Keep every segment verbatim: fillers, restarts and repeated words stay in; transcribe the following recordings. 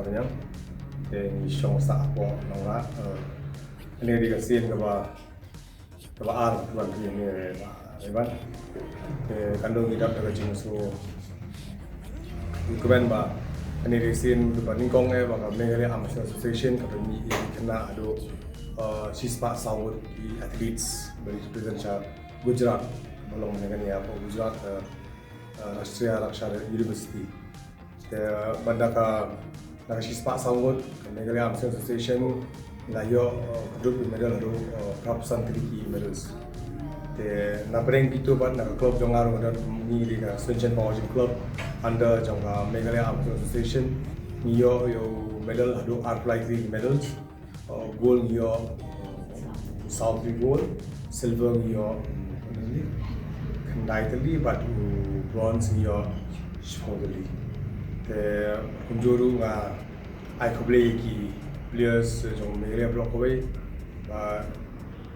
Rniang. Te ngi shong sah hapoh Nongrah. Kane dei ka sien kaba kaba ar ban phi ne ba Iban. Te kan dei ngi dap da ka jingsngew. Ngi kmen ba kane dei ka sien kaba nyngkong eh ba ka Meghalaya Arm Wrestling Association kaba ngi ïa kane haduh shispah saw ngut ki athletes ba represent sha Gujarat ba long ne kane hapoh Gujarat Rashtriya Raksha University. Te bad na ka na ka shispah saw ngut ka Meghalaya Arm Wrestling Association la ïoh ka duk medal haduh phraphew san tylli ki medals. Te na pdeng kito bad na ka club jong nga ruh ngi dei ka Sunshine Power Gym Club under jong ka Meghalaya Arm Wrestling Association ngi ïoh ïa u medal haduh arphew lai tylli ki medals. Gold ngi ïoh saw tylli gold, silver ngi ïoh khyndai tylli bad u bronze ngi ïoh shiphew tylli. Te kumjuh ruh nga ai khublei ïa ki players jong Meghalaya baroh kawei ba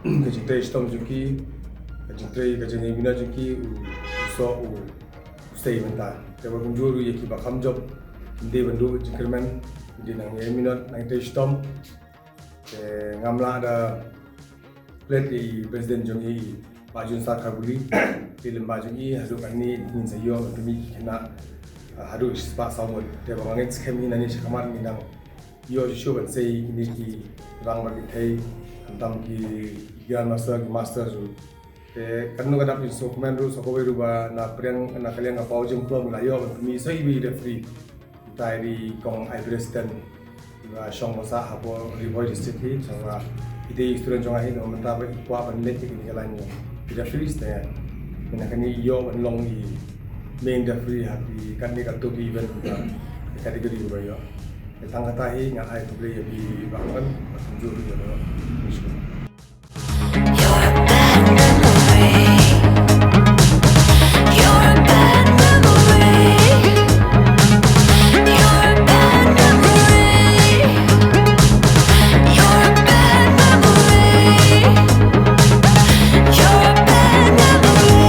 ka jingtrei shitom jong ki, ka jingtrei ka jingtrei minot jong ki u soh u sei mynta. Te ba kumjuh ruh ïa ki ba kham jop ym dei ban duh jingkyrmen, ym dei nang ïa minot nang trei shitom. Te ngam lah da klet ïa i president jong i Bah Jun Sar Kharbuli. Te lem ba jong i haduh kane ngin sa ïoh ban pynmih ki khynnah haduh shispah saw ngut. Te ba ngin skhem hi nane sha khmat ngin nang ïoh shuh shuh ban sei kine ki rang ba ki thei, khamtam ki grandmaster, ki master ruh. Te kan nang ka dap in sngewkmen ruh sa kawei ruh ba na pdeng na ka liang ka Power Gym Club la ïoh ban pynmih sa iwei i referee. Utai dei kong Ibristen ba shong ba sah hapoh Ri Bhoi District hi, sa ba i dei student jong nga hi, na mynta ba i kwah ban leit ïa kane ka line jong i referee te. Mynta kane i ïoh ban long i main referee ha ki katne katto ki event ka category ba ïoh. Te tang kata hi nga ai khublei ïa phi baroh, kumjuh ruh ïa baroh. You're a bad memory. You're a bad memory. You're a bad memory. You're a bad memory. You're a bad memory.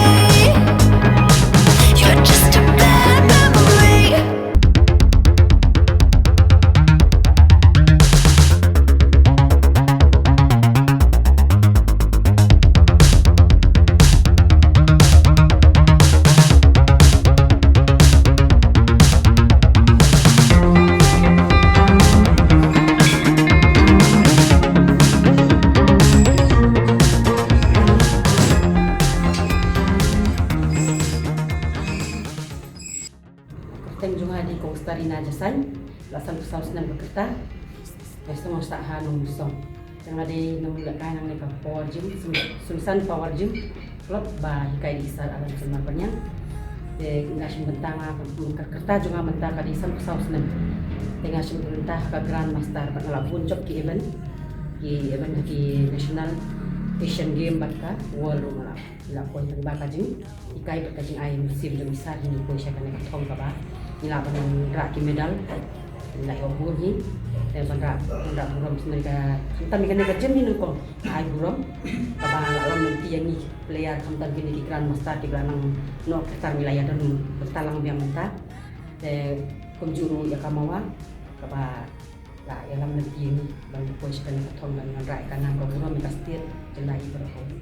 You're just a bad memory. Kyrteng jong nga dei Kong Starina Jasaiñ, la sanphew saw snem ka rta. Nga sngew sah ha Nongmynsong. Te nga dei nongïalehkai nangne ka Power Gym, Sun-, Sunshine Power Gym Club ba hikai da i Sir Alan Sumar Baniang. Te nga shim bynta, nga ka rta jong nga mynta ka dei sanphew saw snem. Te nga shim bynta ha ka Grandmaster bad nga la bun jop ki event, ki event ha ki National, Asian Game bad ka World ruh nga la, la poi tang ba ka jing ikai bad ka jingai mynsiem jong i Sir, ngi poi sha kane ka thong kaba ngi lah ban rah ki medal, ngi lah ïoh burom hi. Te ban rah, ban rah burom sngewbha ka, khamtam ïa kane ka gym hi nyngkong ai burom kaba la lam lynti ïa ngi ki player, khamtam kine ki grandmaster kiba la nang noh kyrta, ngi la ïa don bynta lang biang mynta. Te kumjuh ruh ïa ka Mawa kaba la ïalam lynti ïa ngi ban poi sha kane ka thong ban wanrah ïa ka nam ka burom ïa ka state jylla hi baroh kawei.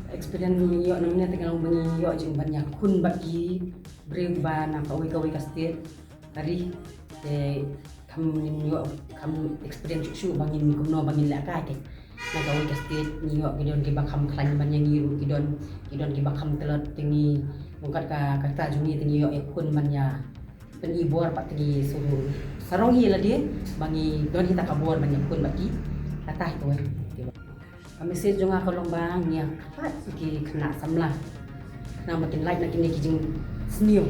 Experience ngi ïoh nangne te ka long ba ngi ïoh jingban ïakhun bad ki briew ba na kawei kawei ka state ka ri. Te kham ngin ïoh, kham experience shuh shuh ba ngin kumno ba ngin lehkai te. Na kawei ka state ngi ïoh ki don kiba kham khlaiñ ban ïa ngi ruh, ki don, ki don kiba kham tlot, te ngi, ryngkat ka, ka rta jong ngi te ngi ïoh ïakhun ban ïa pyn-i bor bad te ngi sngewsarong hi lade ba ngi don hi ta ka bor ban ïakhun bad ki. Kata hi kawei. Ka message jong nga ka long ba ngi ïa kyrpad ïa ki khynnah samla khnang ba kin lait na kine ki jingsniew,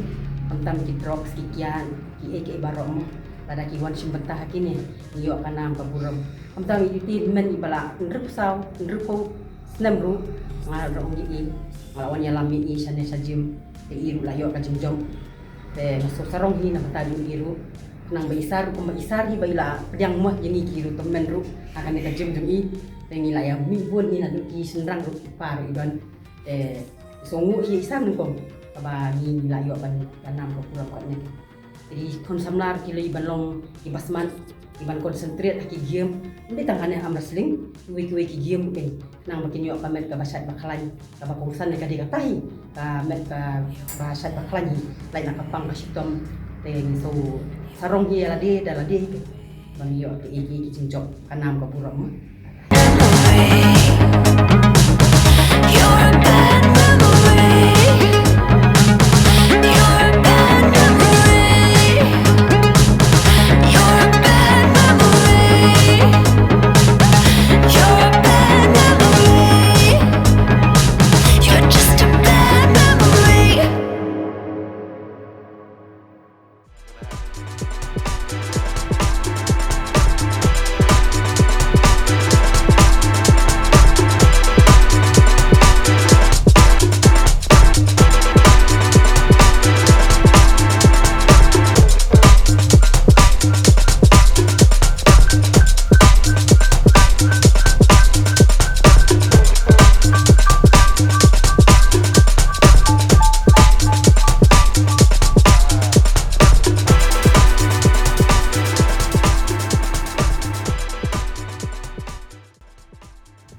khamtam ki drugs, ki kiad, kiei kiei baroh mo. Lada ki wan shim bynta ha kine, ngi ïoh ka nam ka burom. Khamtam ïa iti hynmen iba la hynriewphew saw, hynriewphew snem ruh nga la ong ïa i, nga la wan ïalam ïa i shane sha gym, te i ruh la ïoh ka jingjop. Te nga sngewsarong hi na bynta jong i ruh, khnang ba i Sir ruh kumba i Sir hi ba i la pdiang mo ïa ngi ki ruh tymmen ruh ha kane ka gym jong i. Te ngi la ïa mih bun hi naduh ki shynrang ruh, ki kpa ruh i don. Te sngewnguh hi i Sir nyngkong kaba ngi la ïoh ban, ban nam ka burom katne. Ki khun samla ki la i ban long ki ba smat, i ban concentrate ha ki game. Ym dei tang kane arm wrestling, kiwei kiwei ki game, eh, nang ba kin ïoh ka met kaba shait ba khlaiñ, kaba kongsan ïa ka dei kata hi, ka met kaba shait ba khlaiñ hi, lait na ka pang ka shitom, te ngi sngewsarong hi ïa lade da lade, ban ïoh ki, ki, ki jingjop, ka nam ka burom.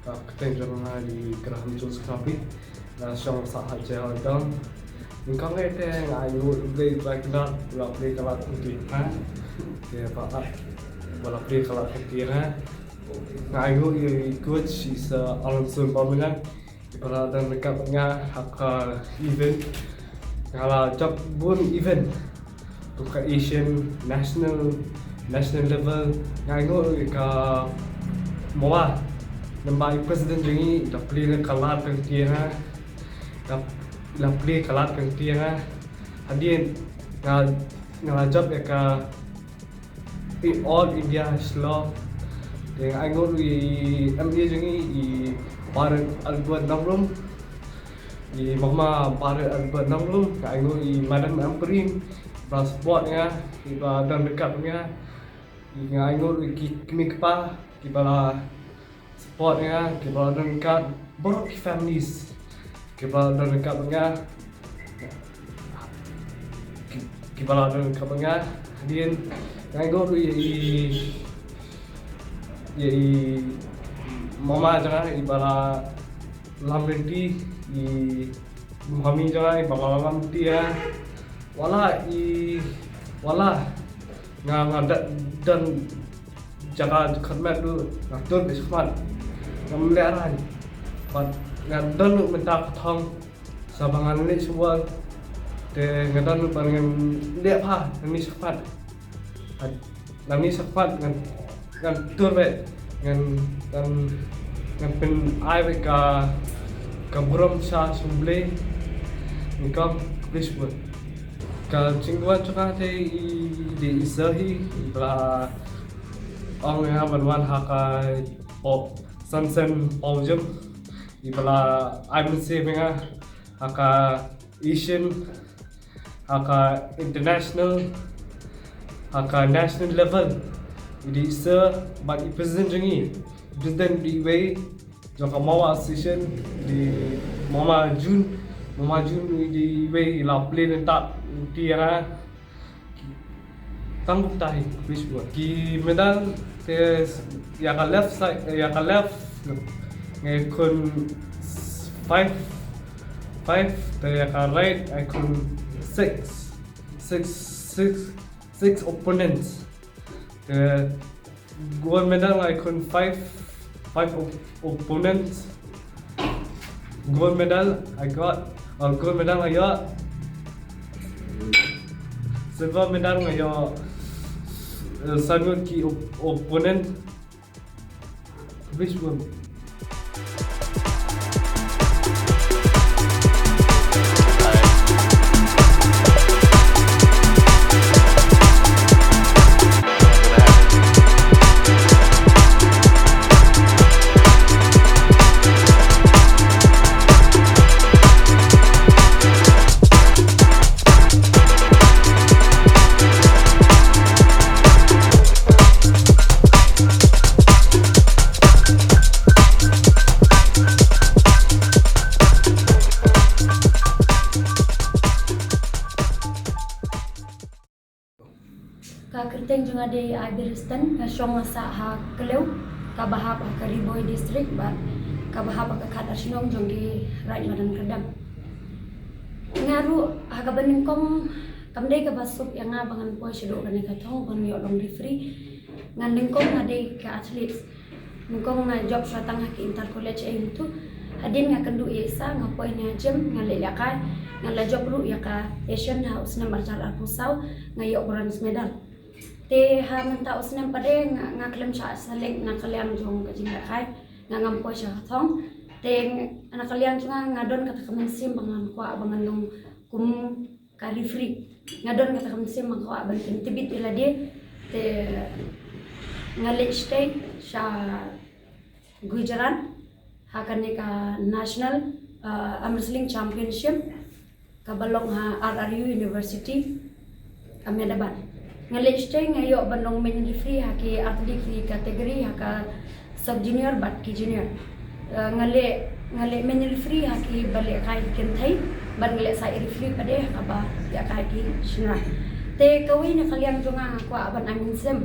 Ka kyrteng jong nga dei Graham Jones Knapi, nga shong sha Hajar Dam. Nyngkong eh te nga ainguh ïa U Blei ba kynda la plie ka lad kynti ha. Te ba la plie ka lad kynti ha. Nga ainguh ïa i coach i Sir Alan Sun Bamiliang. Ba la don ryngkat bad nga ha ka event. Nga la jop bun event. Kum ka Asian, national, national level. Nga ainguh ïa ka MOA. Namar i president jong ngi, la plie ka lad kynti ha nga. La, la plie ka lad kynti ha nga. Hadien nga, nga la jop ïa ka i All India Shillong. Te nga ainguh i M D A jong ngi i Bah Albert Nongrum. I mama Bah Albert Nongrum, nga ainguh i Madam Ampareen, ba la support nga, i ba don ryngkat nga. I nga ainguh i ki kmie kpa, ki ba la support nga, ki ba la don ryngkat, baroh ki families, ki ba la don ryngkat nga, ki, ki ba la don ryngkat nga, hadien nga ainguh ïa i, ïa i mama jong nga, i ba la lam lynti, i mami jong nga, i ba la lam lynti ïa, wat la i, wat la nga, nga da, don jaka khyrmet ruh, nga tur beit shakhmat. Ngam leh raiñ. Bad nga don ruh mynta ka thong, sa ba ngan leit sha bor. Te nga don ruh ba ngan leit bha nangne shakhmat. Nangne shakhmat ngan, ngan tur beit, ngan, ngan, ngan pyn-ai beit ka, ka burom sha, sha U Blei. Nyngkong, khublei shibun. Ka jingwan jong nga te i dei i Sir hi, i ba la ong ïa nga ban wan ha ka, oh, Sunsen Paul Gym. I ba la ai mynsiem ïa nga ha ka Asian, ha ka international, ha ka national level. I dei i Sir bad i president jong ngi. President dei iwei jong ka MOA Association, dei Mama June, Mama June dei iwei i la plie lynti ïa nga. Tang kumta hi, khublei shibun. Ki medal te ïa ka left side, ïa ka left nga khun five, five, te ïa ka right nga khun six, six, six, six opponents. Te gold medal nga khun five, five op-, opponents. Gold medal I got, uh, gold medal nga ïoh. Silver medal nga ïoh, uh, san ngut ki op-, opponent. Which one? Nga dei Iberistan, nga shong nga sah ha Klew, kaba hap ha ka Ri Bhoi District bad kaba hap ha ka khatar shnong jong ki Raid Madan Kyrdem. Nga ruh ha kaba nyngkong kam dei kaba suk ïa nga ba ngan poi shaduh kane ka thong ban ïoh long referee. Nga nyngkong nga dei ka athlete. Nyngkong nga jop shuwa tang ha ki inter college A M two. Hadien nga kynduh ïa i sa nga poi na gym nga leh ïa kai. Nga la jop ruh ïa ka Asian ha u snem arhajar arphew saw, nga ïoh bronze medal. Te ha mynta u snem pat de nga, nga khlem shah select na ka liang jong ka jingleh kai, nga ngam poi sha ka thong. Te na ka liang jong nga nga don kata ka mynsiem ba ngan kwah ba ngan long kum ka referee. Nga don kata ka mynsiem ba ngan kwah ban pyntbit ïa lade. Te nga leit sha Gujarat ha kane ka National, uh, Arm Wrestling Championship kaba long ha R R U University, Ahmedabad. Nga leit shatei nga ïoh ban long main referee ha ki artylli ki category, ha ka sub junior bad ki junior. Uh, nga leh, nga leh main referee ha ki ba leh kai ki kynthei bad nga leh side referee pat de ha kaba leh kai ki shynrang. Te kawei na ka liang jong nga nga kwah ban ai mynsiem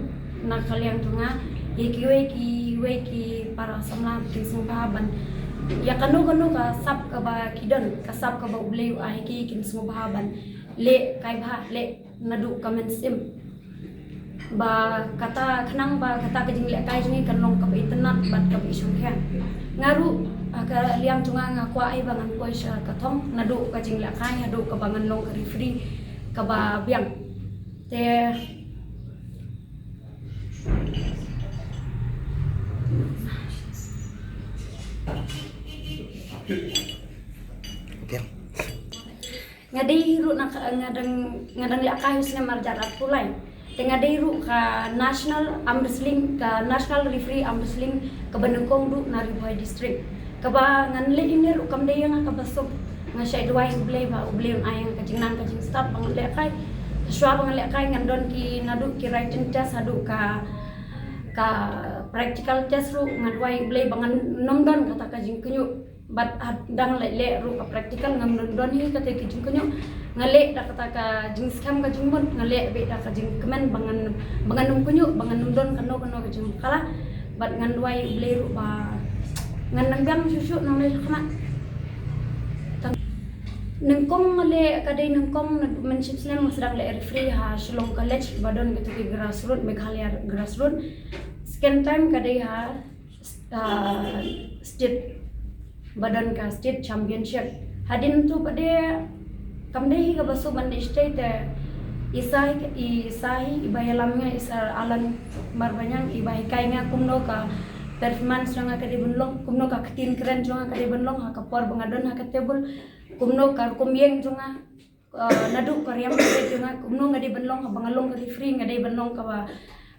na ka liang jong nga ïa kiwei kiwei ki para samla kin sngewbha ban ïa kano kano ka sap kaba ki don, ka sap kaba U Blei u ai ki, kin sngewbha ban leh kai bha, leh naduh ka mynsiem. Ba kata khnang ba kata ka jingleh kai jong ngi kan long kaba itynnad bad kaba ishongkhia. Nga ruh ha ka liang jong nga nga kwah hi ba ngan poi sha ka thong naduh ka jingleh kai haduh kaba ngan long ka referee kaba biang. Te nga dei ruh na ka, nga dang, nga dang leh kai u snem arhajar arphew lai. Te nga dei ruh ka national arm wrestling, ka national referee arm wrestling kaba nyngkong ruh na Ri Bhoi District. Kaba ngan leh ine ruh kam dei ïa nga kaba suk. Nga shah duwai U Blei ba U Blei un ai ïa nga ka jingnang ka jingstad ba ngan leh kai. Shuwa ba ngan leh kai ngan don ki naduh ki written test haduh ka, ka practical test ruh, nga duwai U Blei ba ngan nym don kata ka jingkynnoh. Bad hadang leh leh ruh ka practical ngam don hi kata ka jingkynnoh. Nga leh da kata ka jingskhem ka jingmut, nga leh beit da ka jingkmen ba ngan, ba ngan nym kynnoh, ba ngan nym don kano kano ka jingkhlaiñ. Bad ngan duwai U Blei ruh ba ngan nang biang shuh shuh nang leh khmat. Nyngkong nga leh ka dei nyngkong na mynship snem nga sdang leh referee ha Shillong College ba don kata ki grassroot, Meghalaya grassroot. Second time ka dei ha uh, state, ba don ka state championship. Hadien tu pat de kam dei hi kaba suk ban dei state te i sa hi, i sa hi iba ïalam nga i Sir Alan Marbaniang iba hikai nga kumno ka performance jong nga ka dei ban long, kumno ka ktien kren jong nga ka dei ban long ha ka por ba nga don ha ka table, kumno ka rukom ïeng jong nga. Uh, naduh ka riam ka beit jong nga kumno nga dei ban long, haba nga long ka referee nga dei ban long kaba,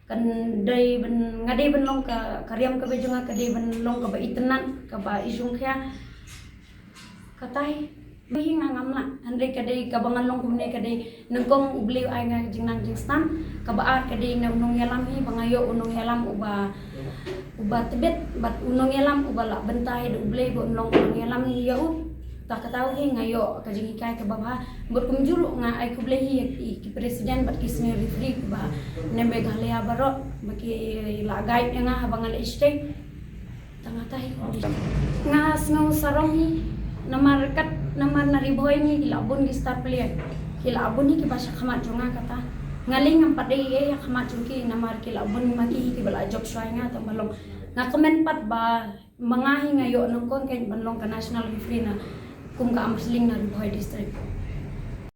kan dei ban, nga dei ban long ka, ka riam ka beit jong nga ka dei ban long kaba itynnad, kaba ishongkhia. Katai hi nga ngam lah, hynrei ka dei kaba ngan long kumne ka dei nyngkong U Blei u ai nga jingnang jingstad, kaba ar ka dei na u nongïalam hi ba nga ïoh u nongïalam uba, uba tbit bad u nongïalam uba lah bynta hi da U Blei ba un long u nongïalam ïa u. Ta kata hi nga ïoh ka jinghikai kaba bha. Bad kumjuh ruh nga ai khublei hi ïa ki, ki president bad ki senior referee kiba na Meghalaya baroh ba ki la guide ïa nga haba nga leh state. Ta nga tai. Nga sngew sarong hi namar kat, namar na Ri Bhoi ngi ki la bun ki star player. Ki la bun hi kiba sha khmat jong nga kata. Nga lei ngam pat dei ïa khmat jong ki namar ki la bun ma ki hi kiba la jop shuwa ïa nga tang ba long. Nga kmen pat ba ma nga hi nga ïoh nyngkong kein ban long ka national referee na kum ka arm wrestling na Ri Bhoi District.